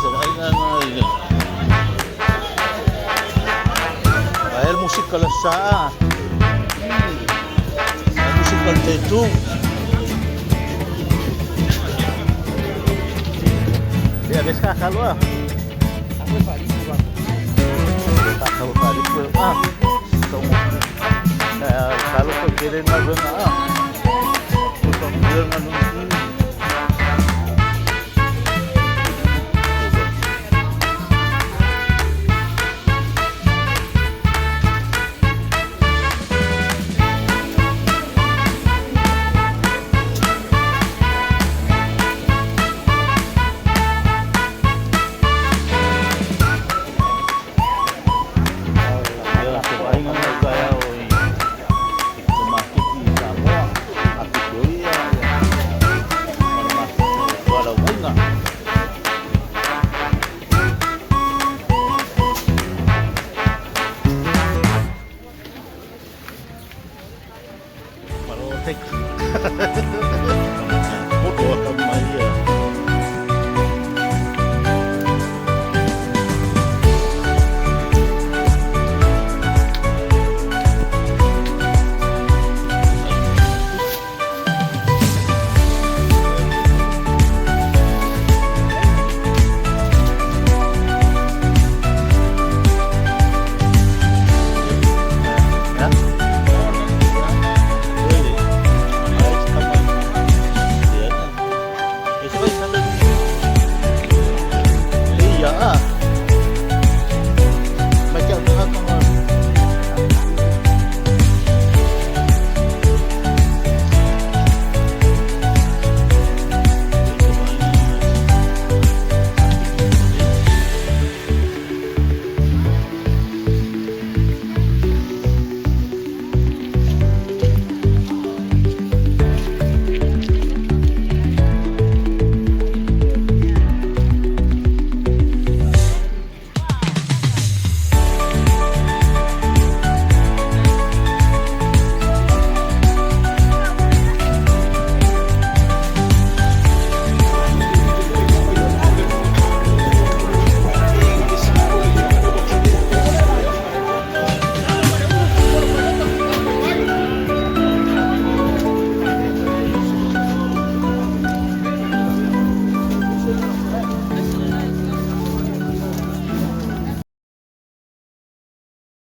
Se vaaiga lena i le ae le musika le Aso Sa a. Ae musika le T2. Ia vesi kakalo a. Kakalo falipu e a. Taugofie. Ae talofa tele galuega a. Ua faamanuia le galuega.